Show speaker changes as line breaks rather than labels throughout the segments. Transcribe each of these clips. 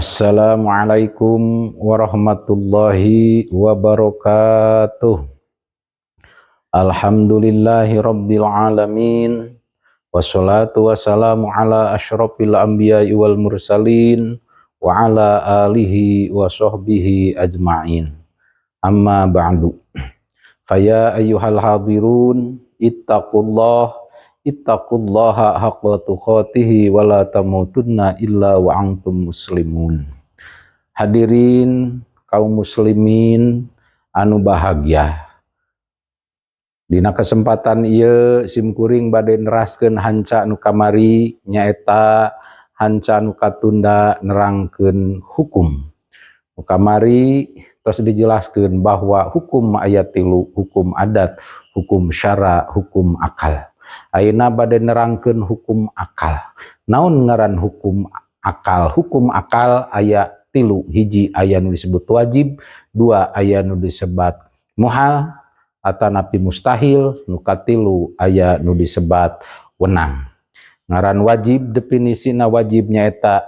Assalamualaikum warahmatullahi wabarakatuh. Alhamdulillahi rabbil alamin. Wassalatu wassalamu ala asyrafil anbiya'i wal mursalin wa ala alihi wa sahbihi ajma'in. Amma ba'du. Faya ayyuhal hadirun, ittaqullah, ittaqullaha haqqa tuqatihi wa la tamutunna illa wa antum muslimun. Hadirin kaum muslimin anu bahagia. Dina kesempatan ieu simkuring bade neraskeun hanca nu kamari, nyaeta hanca nu katunda, nerangkeun hukum. Nu kamari tos dijelaskeun bahwa hukum aya tilu, hukum adat, hukum syara, hukum akal. Ayeuna bade nerangkeun hukum akal. Naon ngaran hukum akal? Hukum akal aya tilu. Hiji, aya nu disebut wajib. Dua, aya nu disebut muhal atanapi mustahil. Nu katilu, aya nu disebat wenang. Ngaran wajib, definisina wajib nyaeta,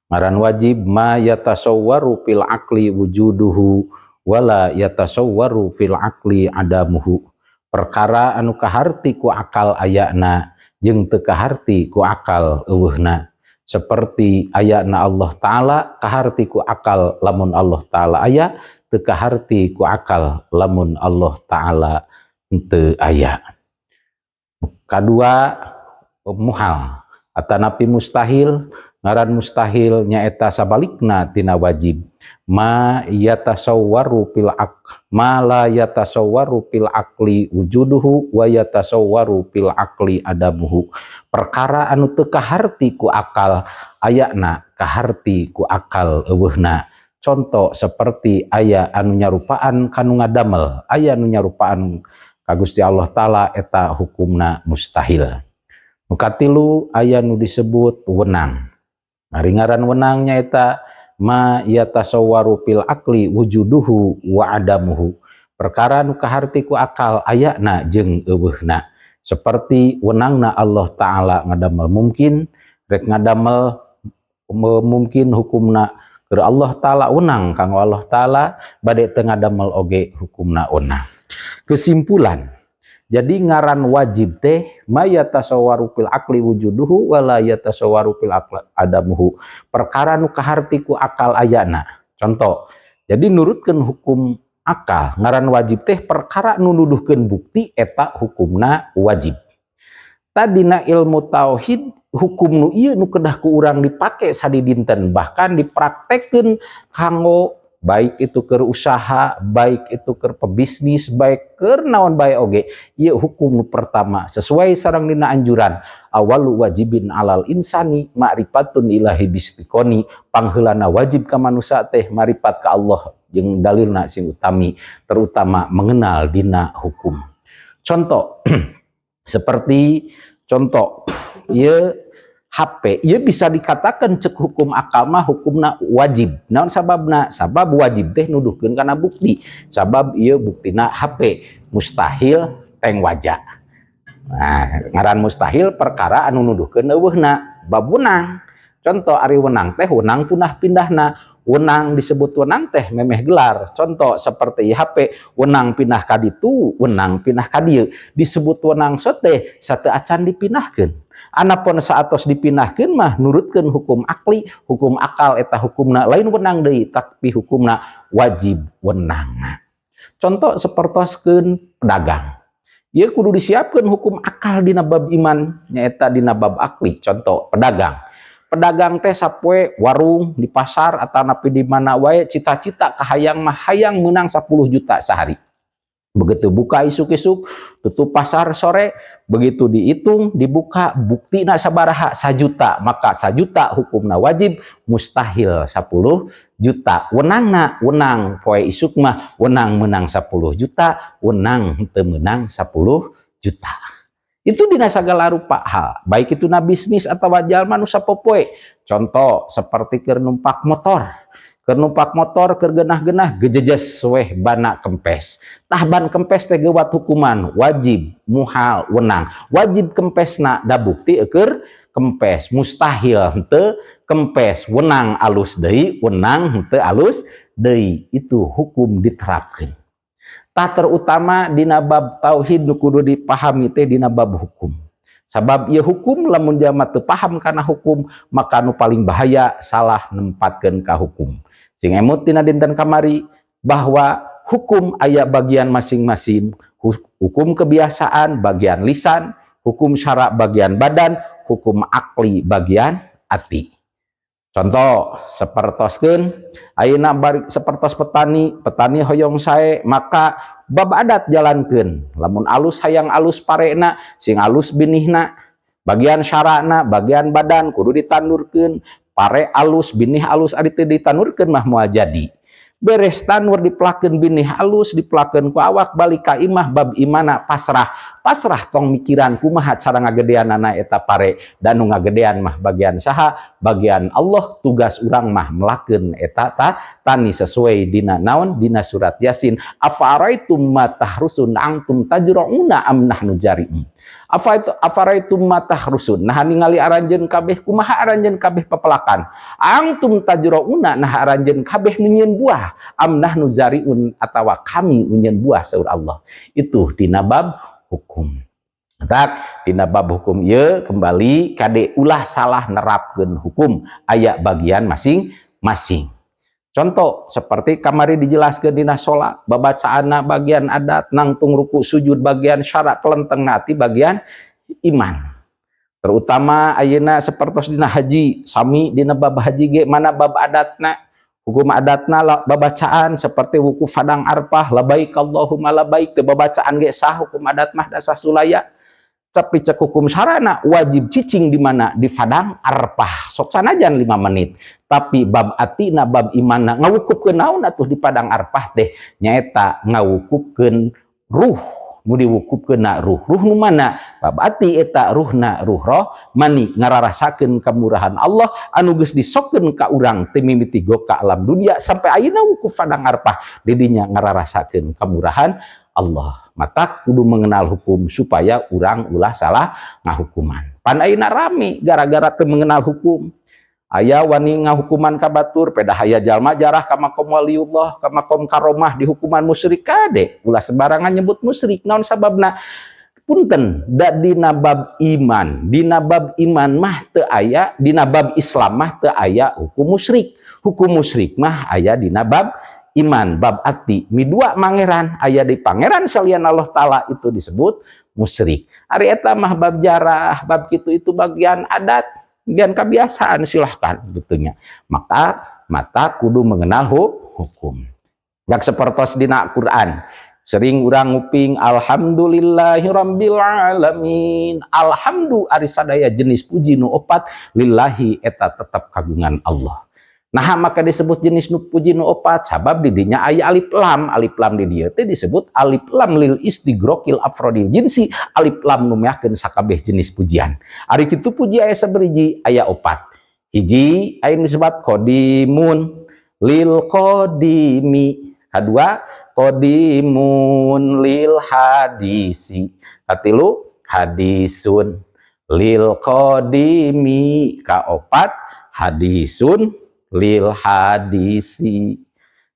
ngaran wajib, ma yatasawwaru fil aqli wujuduhu wala yatasawwaru fil aqli adamuhu, perkara anu kaharti ku akal ayana jeung teu kaharti ku akal euweuhna. Seperti ayana Allah Ta'ala, kaharti ku akal lamun Allah Ta'ala aya, teu kaharti ku akal lamun Allah Ta'ala henteu aya. Kadua, muhal atanapi mustahil. Ngaran mustahil nyaeta sabalikna tina wajib, ma yatasawwaru fil aq ma la yatasawwaru fil aqli wujuduhu wa yatasawwaru fil aqli adamuhu, perkara anu teu kaharti ku akal ayana, kaharti ku akal euweuhna. Contoh seperti aya anu nyarupaan kanu ngadamel, aya anu nyarupaan ka Gusti Allah Ta'ala, eta hukumna mustahil. Nu katilu, aya nu disebut wenang. Ari ngaran wenang nyaeta ma yatasawwaru fil aqli wujuduhu wa adamuhu, perkara nu kaharti ku akal ayana jeung euweuhna. Seperti wenangna Allah Ta'ala ngadamel mungkin, rek ngadamel mungkin hukumna keur Allah Ta'ala wenang kanggo Allah Ta'ala, bade teu ngadamel oge hukumna wenang. Kesimpulan, jadi ngaran wajib teh ma yatasawwaru fil aqli wujuduhu wala yatasawwaru fil aqli adamuhu, perkara nu kaharti ku akal ayana. Contoh, jadi nurutkeun hukum akal, ngaran wajib teh perkara nu nuduhkeun bukti, eta hukumna wajib. Tadina ilmu tauhid, hukum nu ieu nu kedah ku urang dipake sadidinten, bahkan dipraktekkeun kanggo baik itu ke usaha, baik itu ke pebisnis, baik ke naon bae oge. Ieu hukum nu pertama sesuai sareng dina anjuran awalu wajibin alal insani ma'rifatun ilahi bistiqoni, pangheulana wajib ka manusia teh maripat ka Allah jeung dalilna sing utami, terutama mengenal dina hukum. Contoh seperti contoh ieu HP, ieu bisa dikatakan cek hukum akal mah hukumna wajib. Naon sababna? Sabab wajib teh nuduhkeun kana bukti. Sabab ieu buktina HP, mustahil teng waja. Nah, ngaran mustahil perkara anu nuduhkeun euweuhna. Bab wenang. Contoh, ari wenang teh wenang punah pindahna. Wenang disebut wenang teh memeh gelar. Contoh seperti HP, wenang pindah ka ditu, wenang pindah ka dieu. Disebut wenang teh sateu acan dipindahkeun. Anapun saatos dipindahkeun mah nurutkeun hukum akli, hukum akal, eta hukumna lain wenang deui, tapi hukumna wajib wenangna. Contoh sepertoskeun pedagang. Ieu kudu disiapkeun hukum akal dina bab iman, nyaeta dina bab akli. Contoh pedagang. Pedagang teh sapoe warung di pasar atanapi di mana wae, cita-cita kahayang mah hayang menang 10 juta sehari. Begitu buka isuk-isuk, tutup pasar sore, begitu dihitung, dibuka, buktina sabaraha? 1 juta. Maka 1 juta hukumna wajib, mustahil 10 juta. Wenangna, wenang poe isuk mah wenang menang 10 juta, wenang teu menang 10 juta. Itu dina sagala rupa hal, baik itu na bisnis atau jalma nu sapopoe. Contoh seperti keur numpak motor. Keur numpak motor, keur genah-genah, gejejes weh, bana kempes. Tah, ban kempes teh gewat hukuman wajib, muhal, wenang. Wajib kempesna, da bukti keur kempes. Mustahil henteu kempes. Wenang alus deui, wenang henteu alus deui. Itu hukum diterapkan. Tah, terutama dina bab tauhid nu kudu dipahami teh dina bab hukum. Sabab ieu hukum, lamun jalma teu paham kana hukum, maka nu paling bahaya salah nempatkeun ka hukum. Sing emut tina dinten kamari bahwa hukum aya bagian masing-masing: hukum kebiasaan bagian lisan, hukum syara bagian badan, hukum akli bagian hati. Contoh sepertoskeun ayeuna bari sepertos petani. Petani hoyong sae, maka bab adat jalankeun. Lamun alus, hayang alus parena, sing alus binihna, bagian syarana bagian badan kudu ditandurkeun. Pare alus, binih alus, ari teu ditandurkeun mah moal jadi. Beres tanur, dipelakeun binih alus, dipelakeun ku awak, balik ka imah, bab imana pasrah. Pasrah, tong mikiran kumaha cara ngagedeanana eta pare, dan nu ngagedean mah bagian saha? Bagian Allah. Tugas urang mah melakeun eta ta tani sesuai dina naon? Dina surat Yasin, afaraitum ma tahrusun antum tazra'una am nahnu zari'un. Apa itu afaraitum ma tahrusun? Nah, ningali aranjeun kabeh, kumaha aranjeun kabeh pepelakan? Antum tazra'una, nah aranjeun kabeh nu nyieun buah, am nahnu zari'un, atawa kami nu nyieun buah, saur Allah. Itu dina bab hukum. Tak dina bab hukum ieu kembali kade, ulah salah nerapkeun hukum, aya bagian masing-masing. Contoh seperti kamari dijelaskan dina sholat, babacaana bagian adat, nangtung ruku sujud bagian syarat, kelenteng nati bagian iman. Terutama ayeuna sepertos dina haji, sami dina bab haji ge, mana bab adatna, hukum adatna babacaan seperti wukuf padang Arfah, labaik Allahumma labaik, teu babacaan ge sah, hukum adat mah dasar sulaya. Tapi cek hukum syarana wajib cicing di mana? Di padang Arfah, sok sanajan 5 menit. Tapi bab atina, bab imanna, ngawukupkeun naon atuh di padang Arfah teh? Nyaeta ngawukupkeun ruh. Nu diwukupkeun na ruh, ruh nu mana? Bab ati eta ruhna ruh roh mani, ngararasakeun kemurahan Allah anu geus disokkeun ka urang ti mimiti ka alam dunia sampai ayeuna wukuf padang Arfah, didinya ngararasakeun kemurahan Allah. Mata kudu mengenal hukum supaya urang ulah salah ngahukuman. Pan ayeuna rame gara-gara teu mengenal hukum. Aya wani ngahukuman ka batur, pedah aya jalma jarah ka makom waliullah, ka makom karomah, dihukuman musyrik. Kade, ulah sembarangan nyebut musyrik. Naon sababna? Punten da, dina bab iman, dina bab iman mah teu aya, dina bab Islam mah teu aya hukum musyrik. Hukum musyrik mah aya dina bab iman, bab ati. Midua mangeran, aya di pangeran salian Allah Ta'ala, itu disebut musyrik. Ari eta mah bab jarah, bab kitu, itu bagian adat, bagian kebiasaan, silahkan gitunya. Maka mata kudu mengenal hukum. Yak sepertos dina Quran, sering urang nguping alhamdulillahirabbil alamin. Alhamdu ari sadaya jenis puji nu opat, lillahi eta tetap kagungan Allah. Nah, maka disebut jenis nu puji nu opat sabab di dinya aya alif lam. Alif lam di dieu teh disebut alif lam lil istigrokil afrodil jinsi, alif lam nu meakeun sakabeh jenis pujian. Ari kitu puji aya saberiji? Aya opat. Hiji aya disebut qodimun lil qodimi, kadua qodimun lil hadisi, katilu hadisun lil qodimi, kaopat hadisun lil hadisi.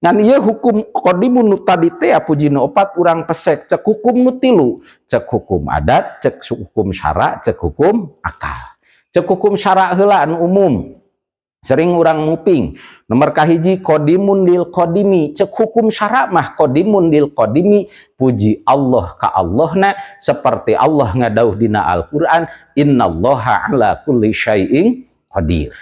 Ngan ieu hukum qodimun nu tadi teh, puji nu opat, urang pesek cek hukum nu tilu: cek hukum adat, cek hukum syara, cek hukum akal. Cek hukum syara heula, anu umum sering urang nguping. Nomor kahiji qodimun lil qodimi. Cek hukum syara mah qodimun lil qodimi, puji Allah ka Allahna, seperti Allah ngadauh dina Al-Qur'an, innallaha ala kulli syai'in qadir.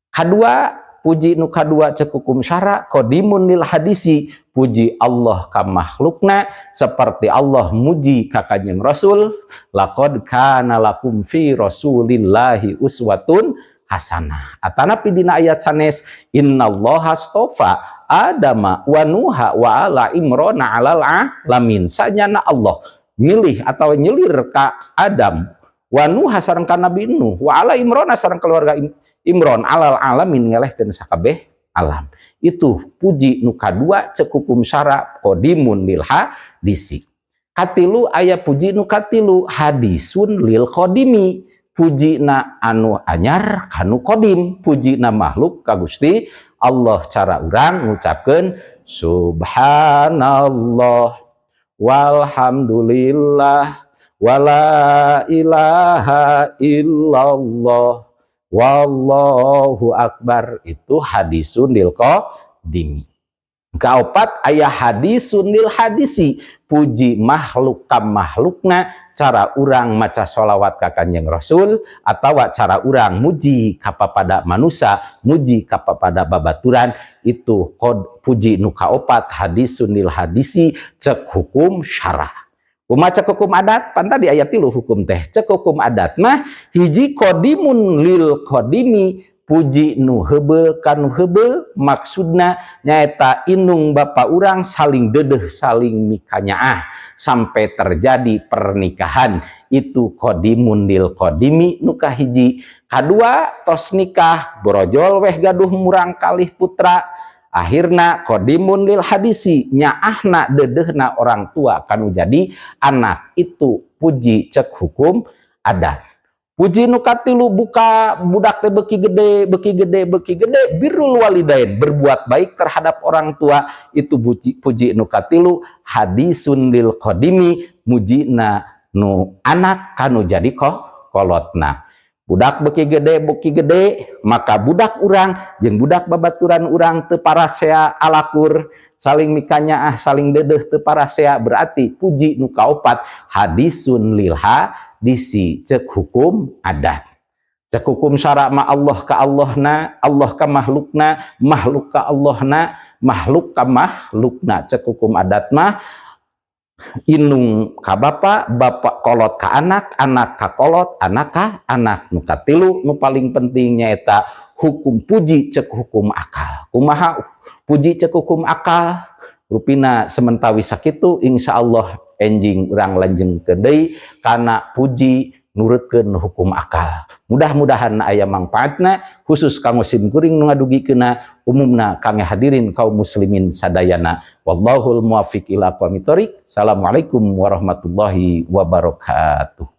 Kadua, puji nu kadua cek hukum syara qodimun lil hadisi, puji Allah ka makhlukna, seperti Allah muji ka Kanjeng Rasul, laqad kana lakum fi rasulillahi uswatun hasanah. Atanapi dina ayat sanes, innallaha astofa adama wa nuha wa ala imrona alal alamin. Sanyana Allah milih atau nyelir ka Adam wa nuha sareng ka Nabi Nuh, wa ala imrona sareng keluarga Imron, alal alamin ngelehkeun sakabeh. alam. Itu puji nu kadua cek hukum syara, qadimun lil hadisi. Katilu, aya puji nu katilu, hadisun lil qadimi, pujina anu anyar kanu kodim, pujina makhluk ka Gusti Allah, cara urang ngucapkeun subhanallah walhamdulillah wala ilaha illallah wallahu akbar, itu hadisun lil qadimi. Kaopat, aya hadisun lil hadisi, puji makhluk ka makhlukna, cara urang maca sholawat ka Kanjeng Rasul atau cara urang muji kapapada manusia, muji kapapada babaturan. Itu kod puji nu kaopat, hadisun lil hadisi cek hukum syara. Kumaha cek hukum adat? Pan tadi aya tilu hukum teh. Cek hukum adat mah hiji, qadimun lil qadimi, puji nu heubeul kanu heubeul, maksudna nyaeta indung bapa urang saling dedeh, saling mikanyaah sampai terjadi pernikahan, itu qadimun lil qadimi nu kahiji. Kadua, tos nikah, borojol weh gaduh murang kalih putra, akhirna qadimun lil hadisi, nyaahna dedehna orang tua kanu jadi anak, itu puji cek hukum adat. Puji nu katilu, buka budak teh beuki gede, beuki gede, beuki gede, birrul walidain, berbuat baik terhadap orang tua, itu puji, puji nu katilu, hadisun lil qadimi, mujina nu anak kanu jadi kolotna. Budak beuki gede, beuki gede, maka budak urang jeung budak babaturan urang teu parasea alakur, saling mikanyaah, saling dedeh teu parasea, berarti puji nu kaopat, hadisun lil hadisi cek hukum adat. Cek hukum syara ma Allah ka Allahna, Allah ka makhlukna, makhluk ka Allahna, makhluk ka makhlukna. Cek hukum adat mah indung ka bapa, bapak kolot ka anak, anak ka kolot, anak ka anak. Nu katilu, nu paling penting, nyaeta hukum puji cek hukum akal. Kumaha puji cek hukum akal? Rupina sementawi sakitu, insyaallah enjing urang lanjeng deui kana puji nurutkeun hukum akal. Mudah-mudahan aya mangfaatna khusus kanggo sim kuring nu ngadugikeunna, umumna kangge hadirin kaum muslimin sadayana. Wallahul muwaffiq ila aqwamit thoriq. Assalamualaikum warahmatullahi wabarakatuh.